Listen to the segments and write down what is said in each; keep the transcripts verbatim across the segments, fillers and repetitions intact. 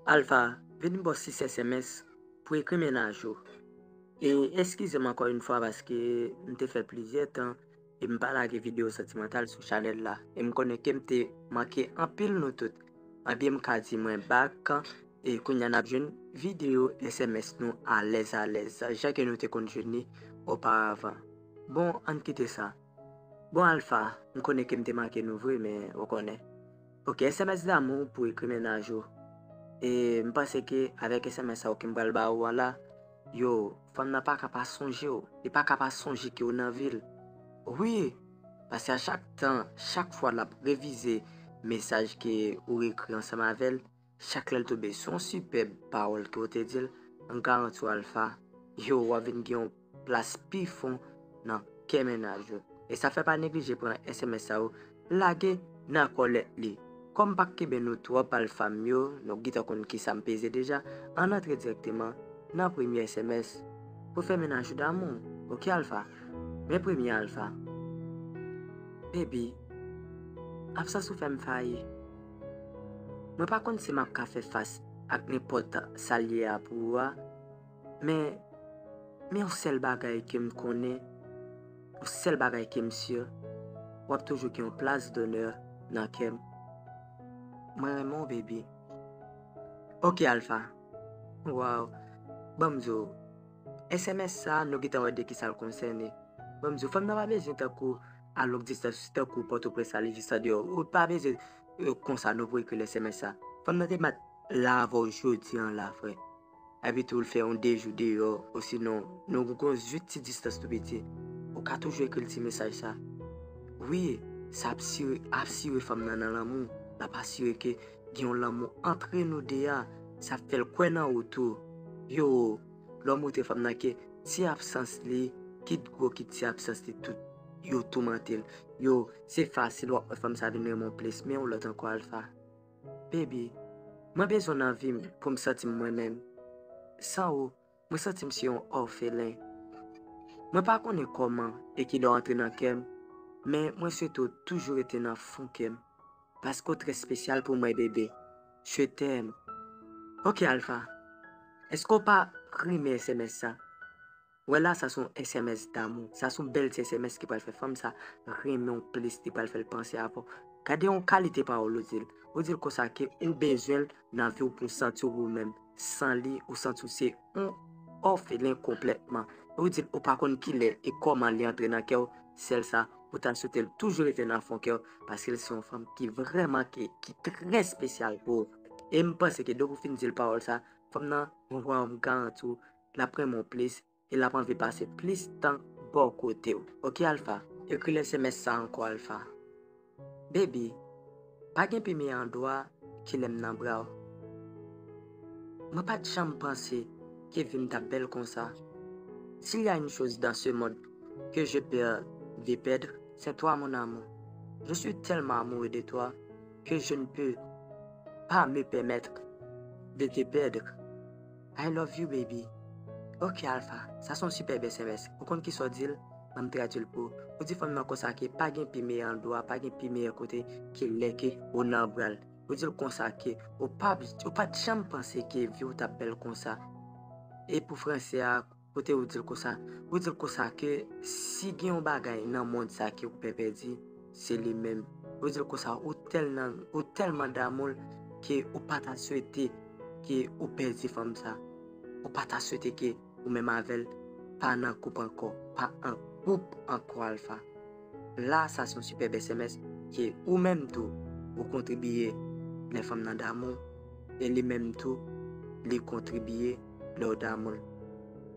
Alpha, vin ba w sis S M S pou ekri mennaj ou. E eskize m ankò yon fwa paske m te fè plizyè tan e m pa lage videyo santimantal sou chanèl la. E m konnen ke m te manke anpil nou tout. Ebyen, m ka di mwen back, e kounye a n ap jwenn videyo S M S nou alèz alèz, jan ke nou te konn jwenn li oparavan. Bon, ann kite sa. Bon, Alpha, m konnen ke m te manke nou vre, men ou konnen. Ok, S M S damou pou ekri mennaj ou. E m panse ke avèk S M S sa yo ke m pral ba ou an la, yo, fanm nan pa ka pa sonje w. Li pa ka pa sonje ke w nan vi l. Wi, paske a chak tan, chak fwa l ap revize mesaj ke ou ekri ansanm avè l, chak lè l tonbe sou yon sipèb pawòl ke w te di l, m garanti w, Alpha, yo, w ap vin gen yon plas pi fon nan kè mennaj ou. E sa fè pa neglije pran S M S sa yo, lage nan kòlèt li. Kòm m p ap kenbe nou twòp, Alpha m yo, nou gentan konn kisa m peze deja, ann antre dirèkteman nan premye S M S pou fè mennaj ou damou. Ok, Alpha? Men premye, Alpha. Baby, absans ou fè m fayi. Mwen pa konn si m ap ka fè fas ak nenpòt sa l ye a pou ou a, men, men yon sèl bagay ke m konnen, yon sèl bagay ke m si, w ap toujou gen yon plas donè nan kè m. Mwen renmen w, baby. Ok, Alpha. Waw. Ban m di w, S M S sa, nou gentan wè de kisa l konsène. Ban m di w, fanm nan pa bezwen tankou a long distans, tankou Pòtoprens ale jis andeyò. Ou pa bezwen, e, konsa nou pou ekri l S M S sa. Fanm nan te mèt la avè w jodi an la, frè. Epi tou, l fè yon de jou deyò, osinon, nou gon zit ti distans tou piti. Ou ka toujou ekri l ti mesaj sa. Wi, sa ap sire, asire fanm nan nan lanmou. L ap asire ke gen yon lanmou antre nou de a. Sa ap fè l kwè nan ou tou. Yo, lè w montre fanm nan ke ti absans li, kit gwo, kit ti absans li, tout, yo toumante l. Yo, se fasil, w ap wè fanm sa vin renmen w plis, men yon lòt ankò, Alpha. Baby, mwen bezwen w nan vi m pou m santi m mwen menm. San ou, mwen santi m se yon òfelen. Mwen pa konnen kòman e kilè w antre nan kè m, men mwen swete w toujou rete nan fon kè m, paske w trè espesyal pou mwen, bebe. Je t'aime. Ok, Alpha. Èske w pa renmen S M S sa? Wè la, sa se yon S M S damou. Sa se yon bèl ti S M S ki pral fè fanm sa renmen w plis, li pral fè l panse avè w. Gade yon kalite pawòl ou di l. Ou di l konsa ke ou bezwen l nan vi w pou w santi w ou menm. San li, ou santi w se yon òfelen konplètman. Ou di l ou pa konn kilè e kòman li antre nan kè w. Sèl sa, ou ta swete l toujou rete nan fon kè w, paske l se yon fanm ki vrèman, ki, ki trè espesyal pou ou. E m panse ke depi w fin di l pawòl sa, fanm nan, mwen pran, m garanti w, l ap renmen w plis, e l ap anvi pase plis tan bò kote w. Ok, Alpha? Ekri l S M S sa ankò, Alpha. Baby, pa gen pi meyè andwa ke lè m nan bra w. Mwen pa t janm panse ke vi m t ap bèl konsa. S'il y a une chose dans ce monde que j'ai peur de perdre, c'est toi, mon amour. Je suis tellement amoureux de toi que je ne peux pas me permettre de te perdre. I love you, baby. Ok, Alpha, sa se yon sipèb S M S. Ou konn kisa w di l? Ban m tradui l pou ou. Ou di fanm nan konsa ke pa gen pi meyè andwa, pa gen pi meyè kote ke lè ke ou nan bra l. Ou di l konsa ke ou pa, ou pa t janm panse ke vi w t ap bèl konsa. E pou fransè a, kote ou di l konsa, ou di l konsa ke si gen yon bagay nan mond sa ke ou pè pèdi, se li menm. Ou di l konsa, ou tèlman, ou tèlman damou l ke ou pa ta swete ke ou pèdi fanm sa. Ou pa ta swete ke ou menm avè l pa nan koup ankò, pa an koup ankò, Alpha. La, sa se yon sipèb S M S ke ou menm tou, ou kontribiye lè fanm nan damou, e li menm tou, li kontribiye lè w damou l.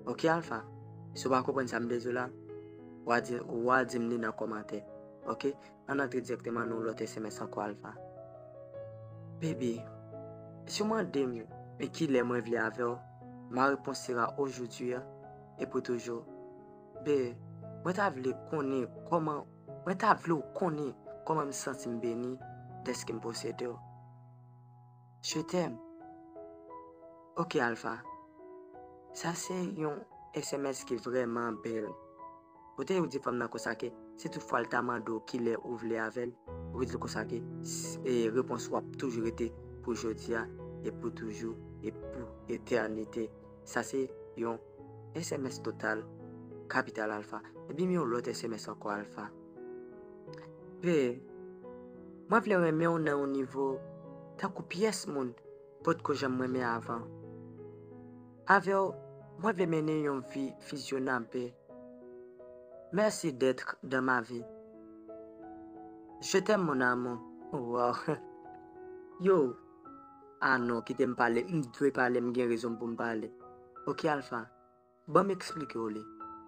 Ok, Alpha? Si w pa konprann sa m vle di w la, w a di, w a di m li nan kòmantè. Ok? Ann antre dirèkteman nan yon lòt S M S ankò, Alpha. Baby, si w mande m e kilè mwen vle avè w, ma réponse sera aujourd'hui et pour toujours. Be, mwen ta vle konnen kòman, mwen ta vle w konnen kòman m santi m beni dèske m posede w. Je t'aime. Ok, Alpha. Sa se yon S M S ki vrèman bèl. Kote ou di fanm nan konsa ke si tout fwa l ta mande w kilè ou vle avè l, ou di l konsa ke s-, e, repons ou ap toujou rete pou jodi a. e pou toujou, e pou etènite. Sa se yon S M S total, kapital Alpha. Epi m yon lòt S M S ankò, Alpha. Be, mwen vle renmen w nan yon nivo tankou pyès moun potko janm renmen avan. Avè w, mwen vle mennen yon vi fizyonab, be. Merci d'être dans ma vie. Je t'aime, mon amour. Wow. Yo. Ah non, kite m pale. M dwe pale, m gen rezon pou m pale. Ok, Alpha. Ban m eksplike w li.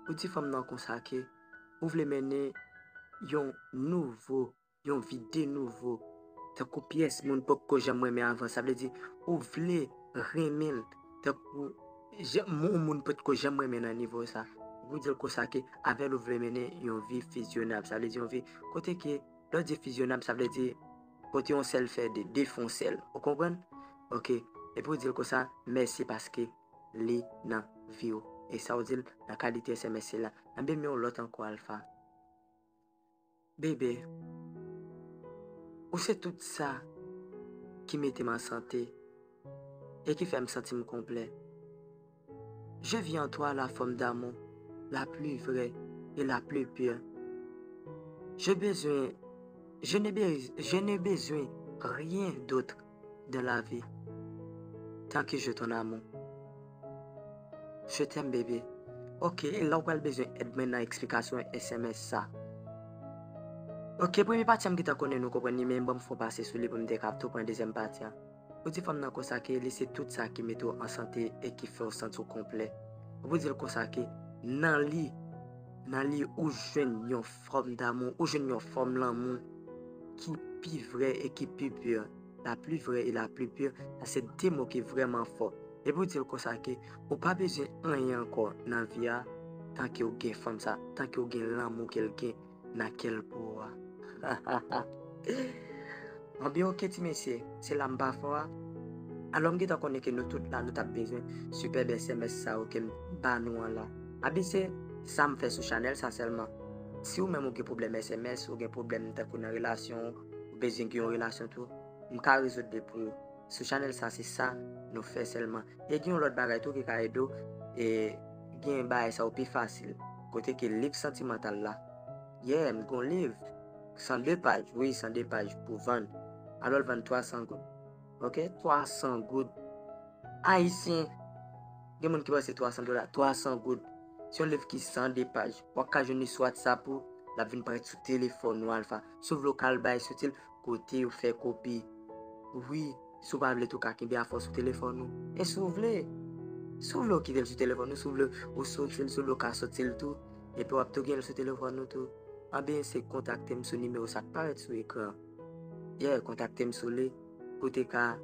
Ou di fanm nan konsa ke ou vle mennen yon nouvo, yon vi de nouvo. Tankou pyès moun potko janm renmen avan. Sa vle di, ou vle renmen l tankou jan, yon moun potko janm renmen nan nivo sa. Ou di l konsa ke avè l ou vle mennen yon vi fizyonab. Sa vle di yon vi kote ke, lè w di fizyonab, sa vle di kote yon sèl fè de, de fè yon sèl. Ou konprann? Ok. Epi ou di l konsa, mèsi paske li nan vi w. E sa w di l nan kalite S M S la. Anben, m yon lòt ankò, Alpha. Bebe, ou se tout sa ki mete m an sante e ki fè m santi m konplè. Je vis en toi la forme d'amour la plus vraie et la plus pure. Je besoin, je ne be-, je n'ai besoin rien d'autre dans la vie tant que je ton amour. Je t'aime, bébé. Ok, e la w pral bezwen èd mwen nan eksplikasyon S M S sa. Ok, premye pati a m gentan konnen nou konprann li, men ban m fè yon pase sou li pou m te ka tou pran dezyèm pati a. Ou di fanm nan konsa ke li se tout sa ki mete w an sante e ki fè w santi w konplè. Ou di l konsa ke nan li, nan li ou jwenn yon fòm damou, ou jwenn yon fòm lanmou ki pi vrè e ki pi pure. La plus vraie et la plus pure, sa se de mo ki vrèman fò. Epi ou di l konsa ke ou pa bezwen anyen ankò nan vi a, tanke ou gen fanm sa, tanke ou gen lanmou ke l gen nan kè l pou ou a. Anben, ok, ti mesye, se la m pa fò a. Alò, m gentan konnen ke nou tout la, nou t ap bezwen sipèb S M S sa yo ke m ba nou an la. Anben, se sa m fè sou chanèl sa sèlman. Si ou menm ou gen pwoblèm S M S, ou gen pwoblèm tankou nan relasyon, ou bezwen gen yon relasyon tou, m ka rezoud li pou ou. Sou chanèl sa, se sa nou fè sèlman. E gen yon lòt bagay tou ki ka ede w, e gen bagay sa yo pi fasil. Kote ke liv santimantal la. Yeah, m gon liv. San de paj, wi, san de paj pou vann. Alò, l vann twa san goud. Ok, twa san goud. Ayisyen. Gen moun ki panse twa san dola, twa san goud. Se yon liv ki san de paj. W ap ka jwenn li sou WhatsApp ou, l ap vin parèt sou telefòn ou, Alpha. Si w vle w ka al bay sou tel, kote yo fè kopi. Wi, si w pa vle tou ka kenbe afè w sou telefòn ou. E si w vle, si w vle w kite l sou telefòn ou, si w vle ou soti l, si w vle w ka soti l tou, epi w ap tou gen l sou telefòn ou tou. Anben, se kontakte m sou nimewo sa k parèt sou ekran. Yeah, kontakte m sou li pou te ka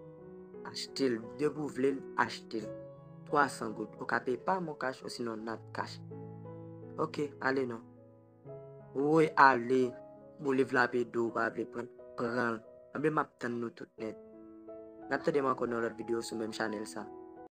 achte l. Depi w vle l, achte l. Twa san goud. Ou ka peye pa Moncash osinon Nat Cash. Ok, ale non. Woy, ale. Bon, liv la ap ede w, ou pa vle pran l, pran l. Anben, m ap tann nou tout nèt. N ap tande m ankò nan lòt videyo sou menm chanèl sa.